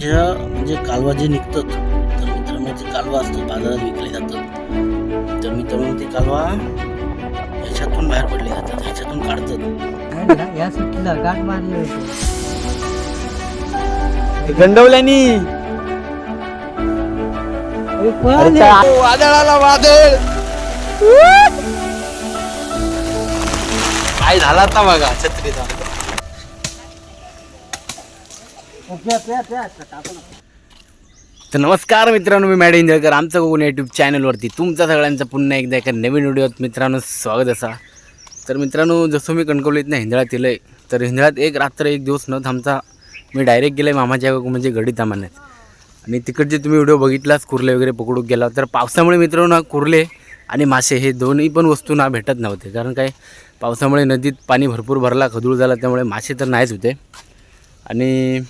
ज्या म्हणजे कालवा जे निघतात, तर मित्रांनो ते कालवा असतात बाजारात विकले जातात. तर मित्रांनो ते कालवा ह्याच्यातून बाहेर पडले जातात, ह्याच्यातून काढतात. या सुट्टीला गाठ मारली होती. गंडवल्यानी. अरे पळाले. वादळाला वादळ काय झाला आता बघा छत्रीचा. तर नमस्कार मित्रांनो, मी मॅड इंजळकर. आमचं कोकण यूट्यूब चॅनलवरती तुमचं सगळ्यांचं पुन्हा एकदा एका नवीन व्हिडिओत मित्रांनो स्वागत असा. तर मित्रांनो, जसं मी कणकवलीतनं हिंदळात येलं आहे, तर हिंदळात एक रात्र एक दिवस न थांबता मी डायरेक्ट गेले मामाच्या गावी, म्हणजे गडी तामान्यात. आणि तिकडचे तुम्ही व्हिडिओ बघितलाच, कुर्ले वगैरे पकडून गेला. तर पावसामुळे मित्रांनो ना कुर्ले आणि मासे हे दोन्ही पण वस्तू ना भेटत नव्हते, कारण काय पावसामुळे नदीत पाणी भरपूर भरला, खदूळ झाला, त्यामुळे मासे तर नाहीच होते. आणि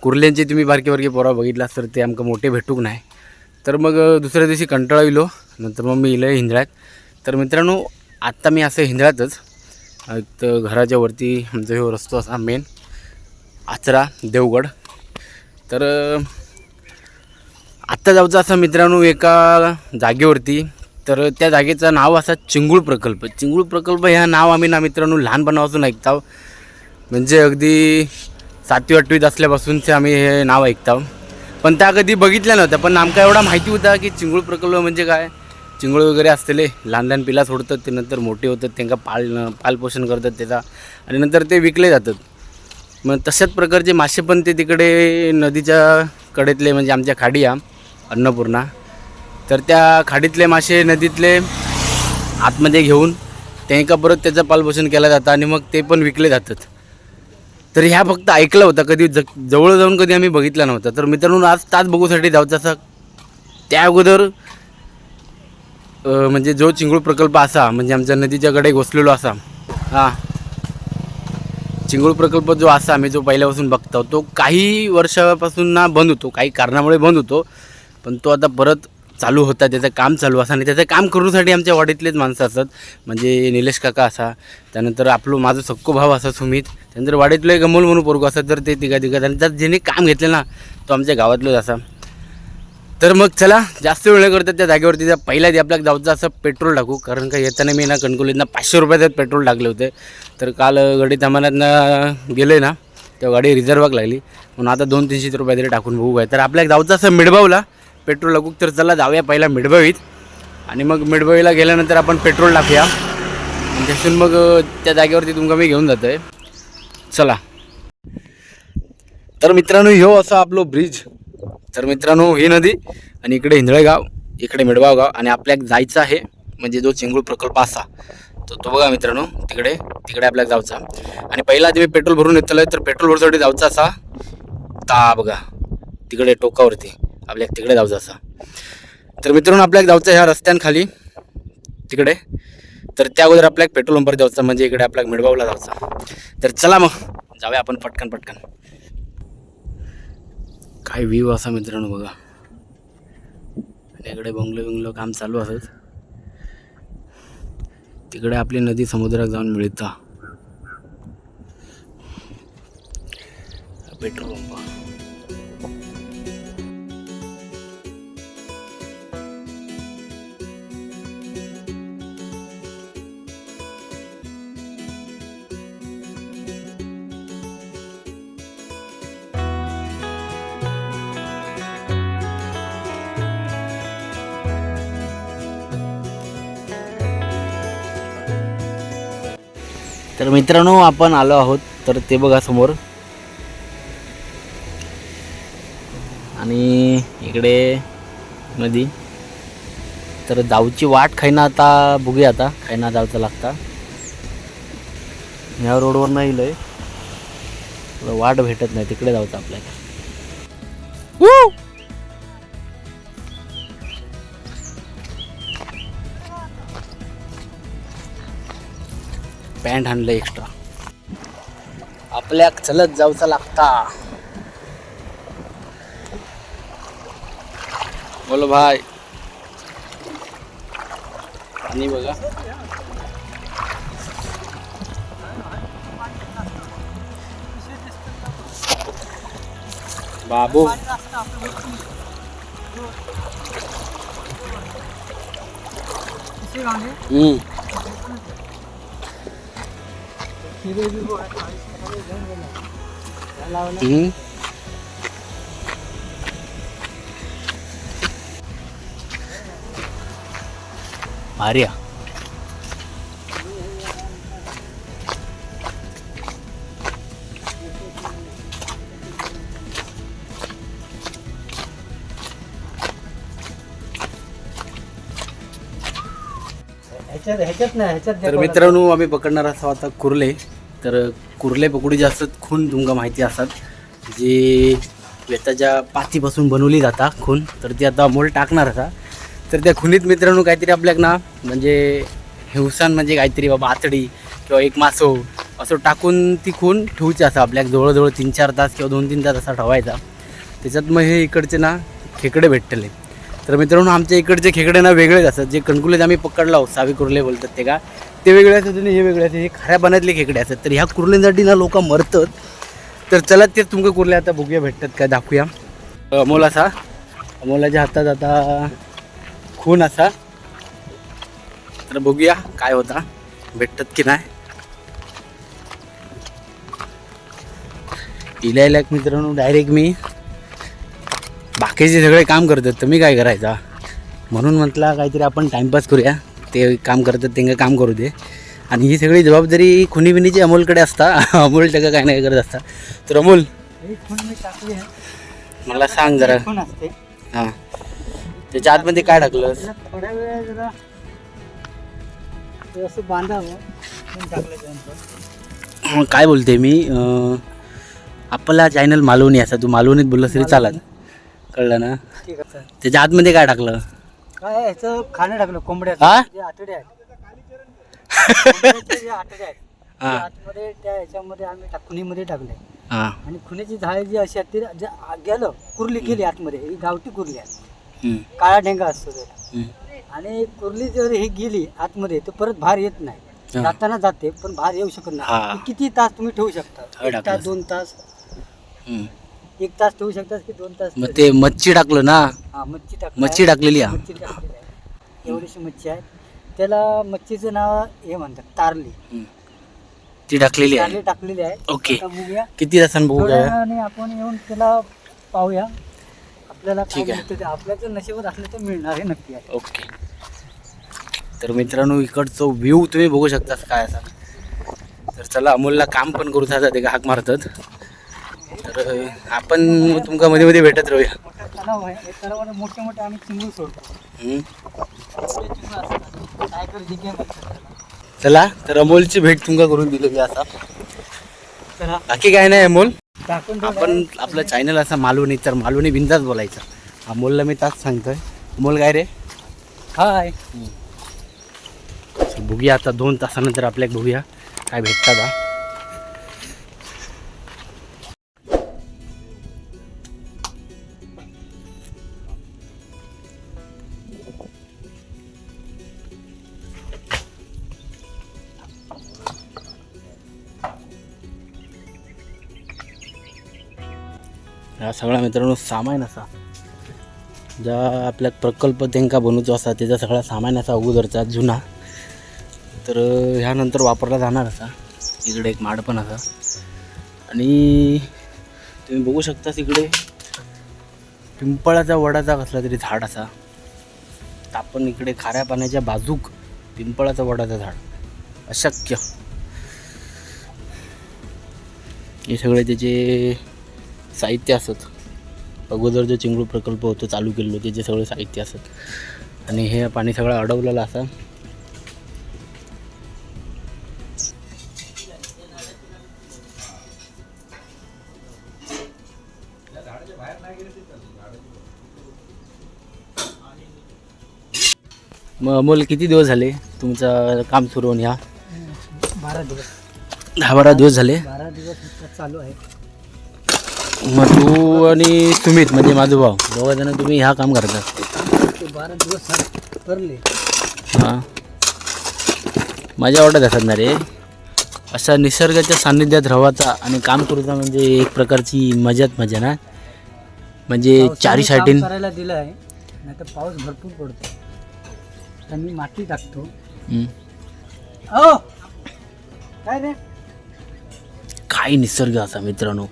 कुर्ल्यांचे तुम्ही बारके बारके पोरा बघितला तर ते आमका मोठे भेटूक नाही. तर मग दुसऱ्या दिवशी कंटाळा इलो, नंतर मग मी इलो हिंदळ्यात. तर मित्रांनो आत्ता मी असं हिंदळ्यातच एक तर घराच्या वरती आमचा ह्यो रस्तो असा मेन आचरा देवगड. तर आत्ता जाऊचं असं मित्रांनो एका जागेवरती, तर त्या जागेचं नाव असा चिंगूळ प्रकल्प. चिंगूळ प्रकल्प ह्या नाव आम्ही ना मित्रांनो लहानपणापासून ऐकताव, म्हणजे अगदी सातवी आठवीत असल्यापासूनचे आम्ही हे नाव ऐकताव, पण त्या कधी बघितल्या नव्हत्या. पण आमका एवढा माहिती होता की चिंगूळ प्रकल्प म्हणजे काय, चिंगूळ वगैरे असलेले लहान लहान पिला सोडतात, ते नंतर मोठे होतात, त्यांना पालपोषण करतात त्याचा आणि नंतर ते विकले जातात. मग तशाच प्रकारचे मासे पण ते तिकडे नदीच्या कडेतले, म्हणजे आमच्या खाडी आहे अन्नपूर्णा, तर त्या खाडीतले मासे नदीतले आतमध्ये घेऊन त्यांना परत त्याचं पालपोषण केलं जातं आणि मग ते पण विकले जातात. तर ह्या फक्त ऐकलं होतं, कधी जवळ जाऊन कधी आम्ही बघितलं नव्हतं. तर मित्रांनो आज ताच बघूसाठी जायचं असं. त्या अगोदर म्हणजे जो चिंगूळ प्रकल्प असा, म्हणजे आमच्या नदीच्या कडे घुसलेलो असा, हां चिंगूळ प्रकल्प जो असा आम्ही जो पहिल्यापासून बघतो तो काही वर्षापासून ना बंद होतो, काही कारणामुळे बंद होतो, पण तो आता परत चालू होता, त्याचं काम चालू असा. आणि त्याचं काम करूसाठी आमच्या वाडीतलेच माणसं असतात, म्हणजे निलेश काका असा, त्यानंतर आपलं माझं सख्खो भाव असा सुमित, त्यानंतर वाडीतलं एक अमोल म्हणून पोरगं असं, तर ते तिघा तिघा. आणि त्यात ज्याने काम घेतलं ना तो आमच्या गावातलोच असा. तर मग चला जास्त वेळ न करता त्या जागेवरती त्या पहिल्या आधी आपल्याला जाऊचं असं पेट्रोल टाकू, कारण का येताना मी ना कणकवलीतनं 500 रुपयाचं पेट्रोल टाकले होते. तर काल गाडी थांबण्यातनं गेले ना तेव्हा गाडी रिझर्वाक लागली, म्हणून आता 200-300 रुपये तरी टाकून बघू काय. तर आपल्याला जाऊचं असं मिडबावला पेट्रोल टाकू. तर चला जाऊया पहिला मिडबावीत आणि मग मिडबावीला गेल्यानंतर आपण पेट्रोल टाकूया आणि त्यातून मग त्या जागेवरती तुमका मी घेऊन जातो आहे. चला तर मित्रांनो ह्यो असा आपलो ब्रिज. तर मित्रांनो ही नदी आणि इकडे हिंदळे गाव, इकडे मिडवाव गाव आणि आपल्याला जायचं आहे म्हणजे जो चिंगूळ प्रकल्प असा तर तो बघा मित्रांनो तिकडे तिकडे आपल्याला जायचा. आणि पहिला आधी मी पेट्रोल भरून येतलो, तर पेट्रोल भरसाठी जायचा असा ता बघा तिकडे टोकावरती आपल्याला तिकडे जायचं असा. तर मित्रांनो आपल्याला जायचं ह्या रस्त्यांखाली तिकडे, तर त्या अगोदर आपल्याला पेट्रोल पंपावर जायचं, म्हणजे इकडे आपल्याला मिडवावला जायचा. तर चला मग जाऊया आपण पटकन पटकन. काय व्ह्यू असा मित्रांनो बघा, आणि इकडे बंगलो बिंगलो काम चालू असत. तिकडे आपली नदी समुद्रात जाऊन मिळता. Petrol pump. तर मित्रांनो आपण आलो आहोत, तर ते बघा समोर आणि इकडे नदी. तर जाऊची वाट खायना आता बघूया, आता खायना जाऊचं लागता. ह्या रोडवर नाही लय वाट भेटत नाही, तिकडे जाऊचं आपल्याला. पॅन्ट आणलं एक्स्ट्रा, आपल्या चलत जाऊचा लागता. बोलो भाई. पाणी बघा. बाबू हम्म. हम्म. भारी हा. ह्याच्यात ह्याच्यात नाही ह्याच्यात तर मित्रांनो, आम्ही पकडणार असो आता कुर्ले. तर कुर्ले पकडू जे असतात खून तुमका माहिती असतात, जे वेताच्या पातीपासून बनवली जाता खून. तर ती आता अमोल टाकणार असा. तर त्या खुनीत मित्रांनो काहीतरी आपल्याक ना म्हणजे हिवसान म्हणजे काहीतरी बाबा आतडी किंवा एक मासो असं टाकून ती खून ठेवची असा आपल्याक जवळजवळ 3-4 तास किंवा 2-3 तास असा ठेवायचा. त्याच्यात मग हे इकडचे ना खेकडे भेटतले. तर मित्रांनो, आमच्या इकडचे खेकडे ना वेगळेच असतात. जे कणकुलेत आम्ही पकडला सावी कुर्ले बोलतात ते का, ते वेगळे असतात आणि हे वेगळे असतात. हे खऱ्या पाण्यातले खेकडे असतात. तर ह्या कुर्ल्यांसाठी ना लोक मरतात. तर चला ते तुमका कुर्ले आता बघूया भेटतात काय, दाखवूया. अमोल असा, अमोलाच्या हातात आता खून असा. तर बघूया काय होता, भेटतात की नाही. इलायला मित्रांनो डायरेक्ट मी बाकीचे सगळे काम करतात तर मी काय करायचा, म्हणून म्हटलं काहीतरी आपण टाईमपास करूया. ते काम करतात त्यांना काम करू दे. आणि ही सगळी जबाबदारी खुनीबिनीची अमोलकडे असता. अमोल त्याचं काय नाही करत असता. तर अमोल, ही खून मी टाकली आहे. मला सांग जरा. खून असते. हां, त्याच्या आतमध्ये काय टाकलं? त्याला थोड्या वेळ जरा ते असं बांधावं, खून टाकल्याच्या नंतर. काय बोलते मी, आपला चॅनल मालवणी असा, तू मालवणीत बोललास तरी चालत, कळलं ना? ठीक आहे. त्याच्या आतमध्ये काय टाकलं? काय ह्याचं खाणं टाकलं कोंबड्याचं. हा? जे आतडे आहेत, कोंबड्याचे जे आतडे आहेत ते हां. आतमध्ये त्या ह्याच्यामध्ये आम्ही खुणीमध्ये टाकले. हां. आणि खुणीची झाडे जी अशी आहेत ती जे गेलं कुर्ली गेली आतमध्ये. ही गावठी कुर्ली आहे, काळा ढेंगा असतो त्याला. आणि कुर्ली जर ही गेली आतमध्ये तर परत बाहेर येत नाही. हा. जाताना जाते पण बाहेर येऊ शकत हा. नाही. किती तास तुम्ही ठेवू शकता? हय 1 तास, टाकलंस. 2 तास, हम्म. 1 तास ठेवू शकतात की 2 तास? मग ते मच्छी टाकलं ना? हा, मच्छी टाक. मच्छी टाकलेली आहे. मच्छी टाकलेली आहे, एवढीशी मच्छी आहे. त्याला मच्छीचं नाव हे म्हणतात तारली. ती टाकलेली आहे. तारली टाकलेली आहे. ओके. आता बघूया. किती तासांनी बघू थोड्या काय. वेळाने आपण येऊन त्याला पाहूया आपल्याला काय ठीक आहे. मिळतं ते. आपल्या जर नशिबात असलं तर मिळणार हे नक्की आहे. ओके. तर मित्रांनो, इकडचं व्ह्यू तुम्ही बघू शकता काय असा. तर चला, अमोलला काम पण करू ते का हाक मारतात. तर आपण तुमका मध्ये मध्ये भेटत राहूया. मोठा तलाव आहे, हे तलावाला मोठे मोठे आम्ही चिंगूळ सोडतो. हम्म. मोठे चिंगूळ असतात, टायगर जिंके म्हणतात त्याला. चला, तर अमोलची भेट तुमका करून दिलेली असा. चला. बाकी काय नाही अमोल. टाकून ठेवलं आपण आहे. आपलं चॅनल असा मालवणी, तर मालवणी बिंदाच बोलायचं. अमोलला मी ताच सांगतोय. अमोल काय रे? हाय. तर बघूया आता 2 तासानंतर आपल्या बघूया काय भेटतात हा. हा सगळा मित्रांनो सामान असा, ज्या आपल्या प्रकल्प त्यांका बनवतो असा त्याचा सगळा सामान असा अगोदरचा जुना. तर ह्यानंतर वापरला जाणार असा. इकडे एक माड पण असा आणि तुम्ही बघू शकता तिकडे पिंपळाचा वडाचा कसला तरी झाड असा. तर आपण इकडे खाऱ्या पाण्याच्या बाजूक पिंपळाचा वडाचं झाड अशक्य. हे सगळे त्याचे साहित्य असत. अगोदर जो चिंगळू प्रकल्प होतो चालू केलेलो त्याचे सगळे साहित्य असत. आणि हे पाणी सगळं अडवलेलं असं. मग अमोल, किती दिवस झाले तुमचं काम सुरू होऊन ह्या? 12 दिवस. 10-12 दिवस झाले. 12 दिवस इतका चालू आहे. मग तू आणि सुमित म्हणजे माझा भाऊ, दोघं जण तुम्ही ह्या काम करता? ते 12 दिवस भरले. हां, मजा वाटत असत ना रे अशा निसर्गाच्या सान्निध्यात राहायचा आणि काम करूचा म्हणजे एक प्रकारची मजाच मजा ना. म्हणजे पावसाने चारी काम साईडीन करायला दिलं आहे, नाही तर पाऊस भरपूर पडतो. तर मी माती टाकतो. ओ काय रे? काय निसर्ग असा मित्रांनो,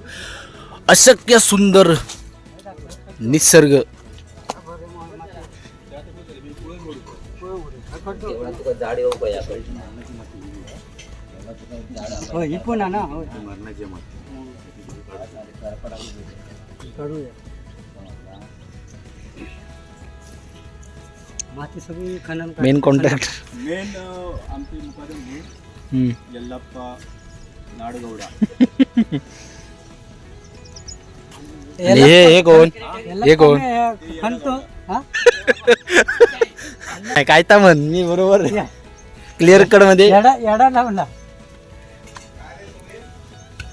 अशक्य सुंदर निसर्ग. हो, ही पण आहे ना. हो, काढूया माती सगळी खनन. Main contract. मेन आमचे मुकादम यल्लप्पा नाडगौडा. हे हे कोण? हे कोण? खणतो हा. नाही, काय तर म्हण, मी बरोबर क्लिअर कट मध्ये. येडा येडा लावला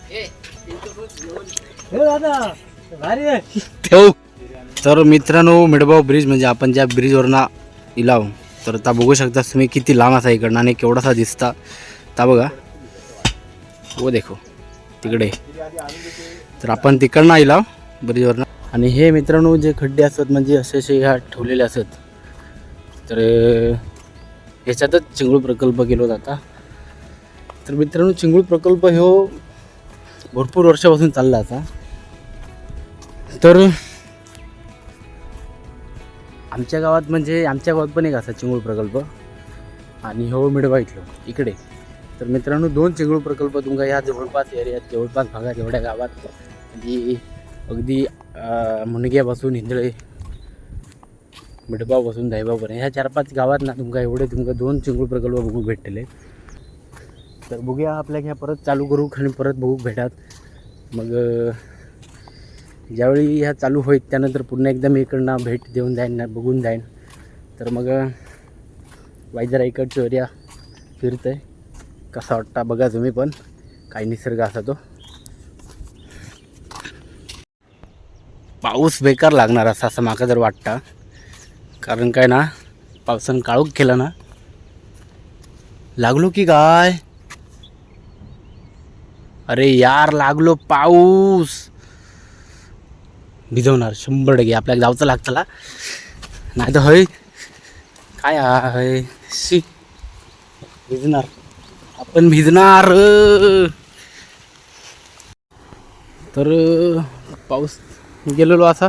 हे दादा, भारी आहे. ठेवू. तर मित्रांनो, मिडबाव ब्रिज म्हणजे आपण ज्या ब्रिजवरनं इलाव, तर आता बघू शकता तुम्ही किती लांब असा इकडनं आणि केवढासा दिसता. ता बघा, हो देखो तिकडे. तर आपण तिकडनं इलाव ब्रिजवरनं. आणि हे मित्रांनो जे खड्डे असतात, म्हणजे असे असे ह्या ठेवलेले असत, तर ह्याच्यातच चिंगूळ प्रकल्प केला जाता. तर मित्रांनो, चिंगूळ प्रकल्प ह्यो भरपूर वर्षापासून चालला आता. तर आमच्या गावात, म्हणजे आमच्या गावात पण एक असा चिंगूळ प्रकल्प आणि हो मिडवा इथलो इकडे. तर मित्रांनो, दोन चिंगूळ प्रकल्प तुमका ह्या जवळपास एरियात, जवळपास भागात, एवढ्या गावात, म्हणजे अगदी मुणग्यापासून हिंदळे, मिडबावपासून दहिबावपर्यंत ह्या 4-5 गावात ना तुमका एवढे तुमका दोन चिंगूळ प्रकल्प बघू भेटले. तर बघूया, आपल्या ह्या परत चालू करू आणि परत बघू भेटात. मग ज्यावेळी ह्या चालू होईल त्यानंतर पुन्हा एकदा मी इकडनं भेट देऊन जाईन ना, बघून जाईन. तर मग वायजरा इकडचं एरिया फिरतं आहे, कसा वाटता बघा तुम्ही पण, काय निसर्ग असा तो. पाऊस बेकार लागणार असा असं माका जर वाटता, कारण काय ना पावसानं काळोख केला ना. लागलो की काय? अरे यार, लागलो पाऊस. भिजवणार 100%. आपल्याला जावचं लागतला, नाही तर हय काय आहे शी, भिजणार आपण, भिजणार. तर पाऊस गेलेलो असा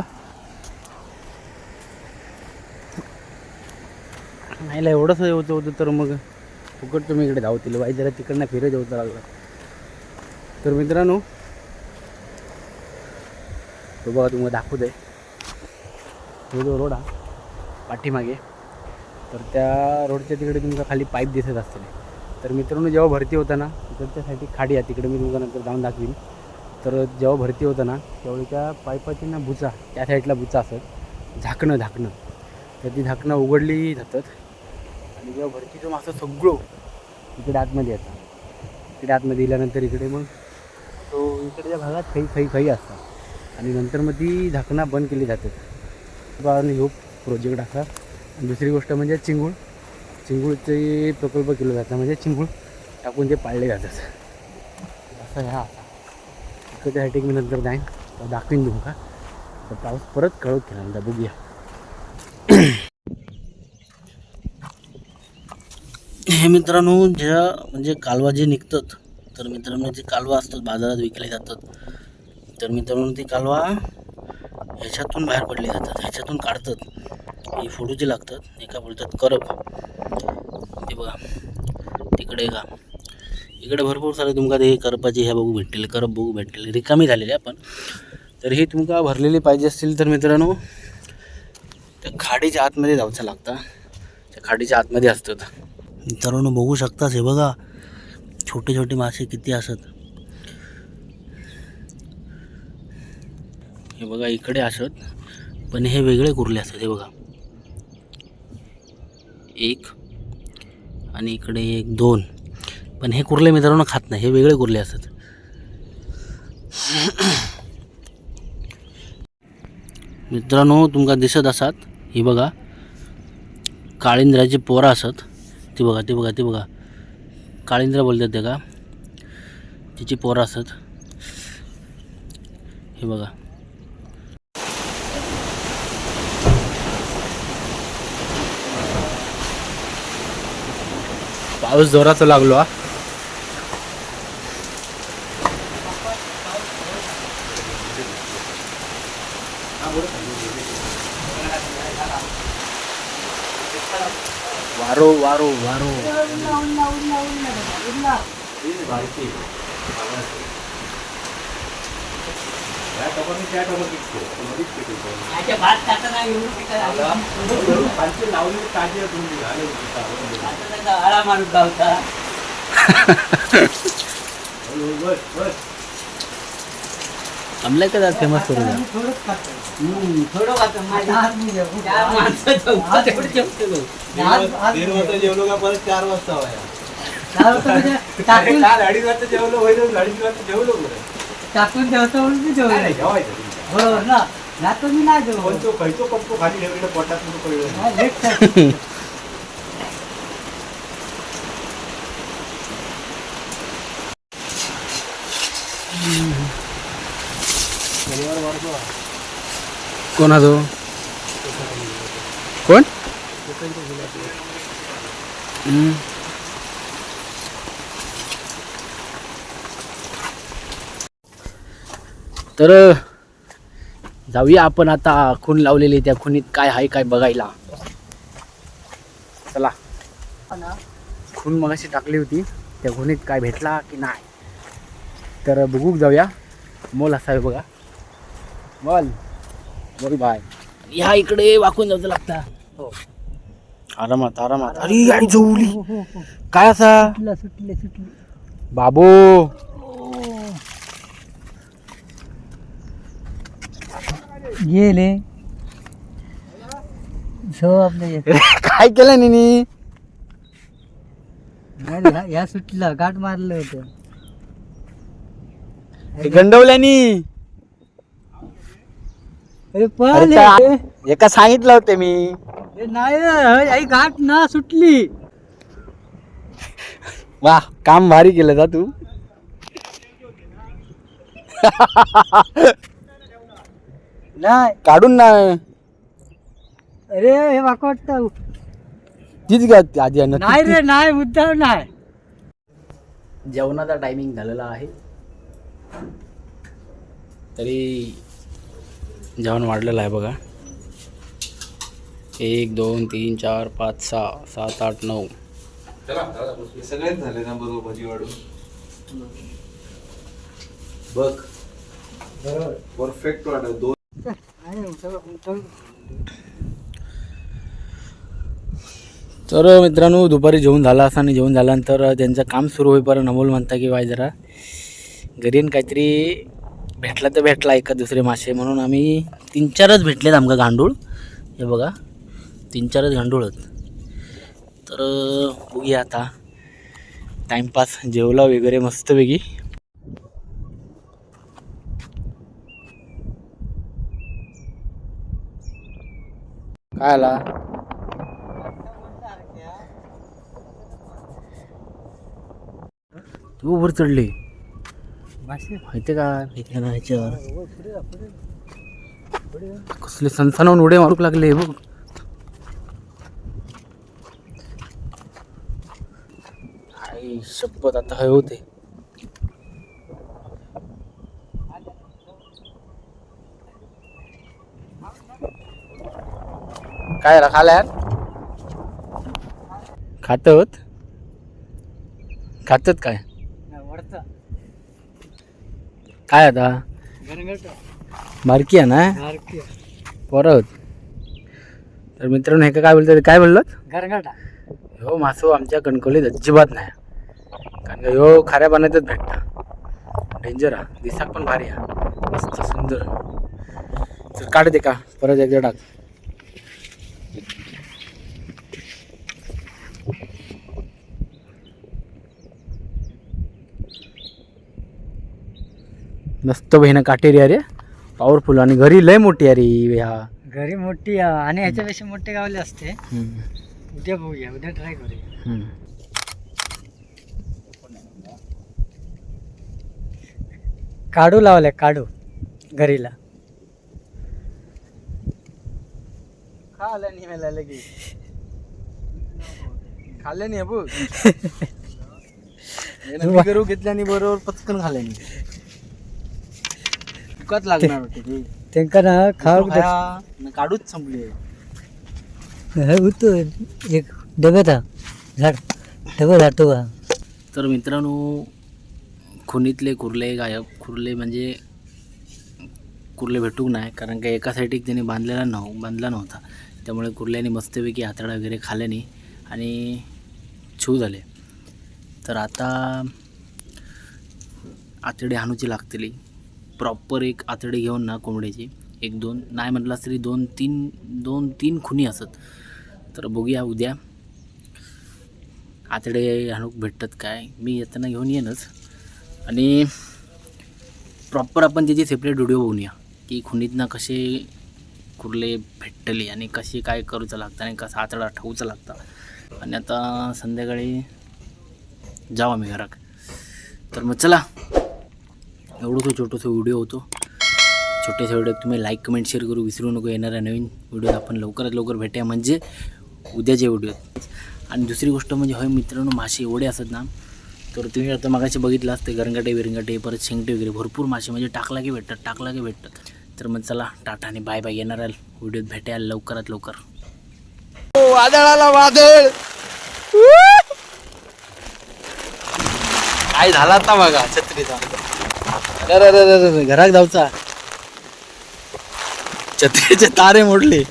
नाही एवढंच होतं होतं. तर मग फुकट तुम्ही इकडे धावतील बाई, जरा तिकडनं फिरत होतं लागलं. तर मित्रांनो, तो बघा, तुम्हाला दाखवत आहे तो जो रोड हा पाठीमागे, तर त्या रोडच्या तिकडे तुमचा खाली पाईप दिसत असतील. तर मित्रांनो, जेव्हा भरती होता ना, तिकडच्या साईड खाडी आहे, तिकडे मी तुमका नंतर जाऊन दाखवीन. तर जेव्हा भरती होतं ना, त्यावेळी त्या पाईपाची ना बुचा, त्या साईडला बुचा असत, झाकणं झाकणं, तर ती झाकणं उघडली जातात आणि जेव्हा भरतीचं मासं सगळं इकडे आतमध्ये येतात. इकडे आतमध्ये दिल्यानंतर इकडे मग तो इकडच्या भागात खई खई खई असतात आणि नंतर मग ती झाकणं बंद केली जातात. आणि ह्यो प्रोजेक्ट असा. आणि दुसरी गोष्ट म्हणजे चिंगूळ, चिंगूळचे प्रकल्प केले जातात, म्हणजे चिंगूळ टाकून ते पाळले जातात. असं ह्या असा इकडच्यासाठी मी नंतर जाईन तर दाखवीन तुमका. तर पाऊस परत कळत केला नंतर बघूया. हे मित्रांनो, ज्या म्हणजे कालवा जे निघतात, तर मित्रांनो जे कालवा असतात बाजारात विकले जातात, तर मित्रांनो ते कालवा ह्याच्यातून बाहेर पडले जातात, ह्याच्यातून काढतात. ही फोडूची लागतात, एका बोलतात करप. ते बघा तिकडे का इकडे भरपूर सारे तुमका ते करपाची ह्या बघू भेटतील, करप बघू भेटतील, रिकामी झालेली आपण. तर ही तुमका भरलेली पाहिजे असतील तर मित्रांनो त्या खाडीच्या आतमध्ये जायचं लागतं. त्या खाडीच्या आतमध्ये असतात. मित्रांनो बघू शकताच, हे बघा छोटे छोटे मासे किती असत. हे बघा इकडे असत, पण हे वेगळे कुर्ले असतात. हे बघा एक आणि इकडे एक दोन, पण हे कुर्ले मित्रांनो खात नाही, हे वेगळे कुर्ले असतात. मित्रांनो तुमका दिसत असत, ही बघा काळिंद्राची पोरं असत. ती बघा, ती बघा, ती बघा, काळिंद्र बोलतात ते का, तिची पोरं असत. हे बघा. पाऊस जोराचा लागलो हा. वारो वारो वारो. आमल्या का फेमस करू द्या. थोडंच खातो. थोडं खातो. आज मी जेवू. आज- आज दीड वाजता जेवलो का परत 4 वाजता व्हाया. चार वाजता म्हणजे टाकून काल 2.5 वाजता जेवलो होईल, 2.5 वाजता जेवलो बरं. टाकून जेवतो म्हणून मी जेवलो. नाही, नाही, जेवायचं तुमचं. बरोबर ना? नाही तर मी नाही जेवलो. पण तो खयचो कप्पो खाली ठेवलेलं पोटात म्हणून कळलं नाही. नाही, लेट खायचं. कोण हा तो? कोण? हम्म. तर जाऊया आपण आता खून लावलेली त्या खुनीत काय आहे काय बघायला. चला, खून मगाशी टाकली होती, त्या खुनीत काय भेटला की नाही तर बघू जाऊया. मोल असावे बघा, मोल बोल बाय. ह्या इकडे वाकून जायचं लागतं. हो. आरामात आरामात. अरे आई जवली काय असा सुटलं सुटले सुटली. बाबू. गेले सो आपले. काय केलं निनी? नाही रे, ह्या सुटलं, गाठ मारलं होतं. गंडवल्यानी. अरे पण हे- एका सांगितलं होते मी. हे नाही रे, आई गाठ ना सुटली. वा, काम भारी केलं जा तू. नाही. काढून ना. अरे हे वाक वाटतं. तीच घ्या आधी आणत. नाही रे नाही, मुद्दाम नाही. जेवणाचा टायमिंग झालेला आहे, तरी जेवण वाढलेलं आहे बघा. 1 2 3 4 5 6 7 8 9. सगळेच झाले ना बरोबर भजी वाढून बघ, परफेक्ट वाढ दोन. नाही, सगळं गुंतवून. तर मित्रांनो, दुपारी जेवण झालं असं आणि जेवण झाल्यानंतर त्यांचं काम सुरू होईपर्यंत अमोल म्हणता की बाय जरा घरी आणि काहीतरी भेटला तर भेटला एका दुसरे मासे, म्हणून आम्ही 3-4च भेटलेत आमका गांडूळ. हे बघा, 3-4च गांडूळ आहेत. तर बघूया आता, टाईमपास जेवला वगैरे मस्तपैकी. काय आला? तू वर चढली. मासे. माहिती का माहिती का ह्याच्यावर हो, पुढे जा, पुढे जा. पुढे जा. कसले सनसनावून उड्या मारू लागले बघ. आई शपथ, आता हय होते. काय झालं खायला यार? खातत खातत काय? नाही, वरचा. काय आता? गरगट. बारकी आहे ना? बारकी. परत तर मित्रांनो, हे काय बोलतात, काय बोललात? गरगटा. ह्यो मासो आमच्या कणकवलीत अजिबात नाही, कारण का ह्यो खाऱ्या पाण्यातच भेटता. डेंजर हा, दिसाक पण भारी हा, मस्त सुंदर. तर काढ दे का परत एकदा टाक. मस्त बहिणा काटेरी, अरे पॉवरफुल आणि घरी लय मोठी अरे ह्या. घरी मोठी आहे आणि ह्याच्यापेक्षा मोठे गावले असते. उद्या बघूया, उद्या ट्राय करूया. हम्म. काढू लावले, काढू घरीला. खायला नाही मिळालं लगेच. खाल्ले नाही बघ. मी करू घेतल्याने बरोबर पटकन खाल्ल्याने तुकाच लागणार होते ते. त्यांका ना खाऊ खाया, न काढूच संपले. हे होतं एक डब्यात हा झाड डबं झाडतो का. तर मित्रांनो, खुनीतले कुर्ले गायब. कुर्ले म्हणजे कुर्ले भेटूक नाही, कारण का एका साईडीक त्याने बांधलेला बांधला नव्हता. त्यामुळे कुर्ल्याने मस्तपैकी हाताळा वगैरे खाल्याने आणि छू झाले. तर आता आतडी हाणूची लागतली प्रॉपर. एक आतडी घेऊन ना कोंबड्याची, एक दोन नाही म्हटलं तरी 2-3 खुनी असत. तर बघूया उद्या आतडे हाणूक भेटतात काय. मी येताना घेऊन येईनच आणि प्रॉपर आपण त्याची सेपरेट व्हिडिओ बघूया की खुनीतनं कसे कुर्ले भेटले आणि कसे काय करूचं लागतं आणि कसं आतडा ठेवूचं लागतं. आणि आता संध्याकाळी जाऊ आम्ही घरात. तर मग चला, एवढं तो छोटंसं व्हिडिओ होतो. छोट्याशा व्हिडिओत तुम्ही लाईक कमेंट शेअर करू विसरू नको. येणाऱ्या नवीन व्हिडिओत आपण लवकरात लवकर भेटूया, म्हणजे उद्याच्या व्हिडिओत. आणि दुसरी गोष्ट म्हणजे होय मित्रांनो, मासे एवढे असत ना, तर तुम्ही आता मगाशी बघितलं असते गरंगाटे बिरंगाटे, परत शेंगटे वगैरे भरपूर मासे, म्हणजे टाकला की भेटतात, टाकला की भेटतात. तर मग चला, टाटा आणि बाय बाय. येणाऱ्या व्हिडिओत भेटायला लवकरात लवकर. वादळाला वादळ. काय झाला आता बघा छत्रीचा. अरे अरे अरे अरे, घरात धावचा, छत्रीचे तारे मोडले.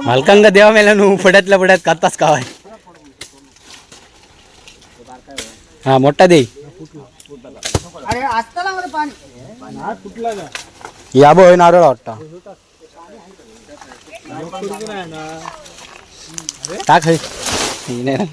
मालकांका देवा मेला नु फड्यातल्या फड्यात खाताच काय. हा मोठा दे. अरे असताना मध्ये पाणी. या होय नारळ वाटता. टाक हे. नाही ना.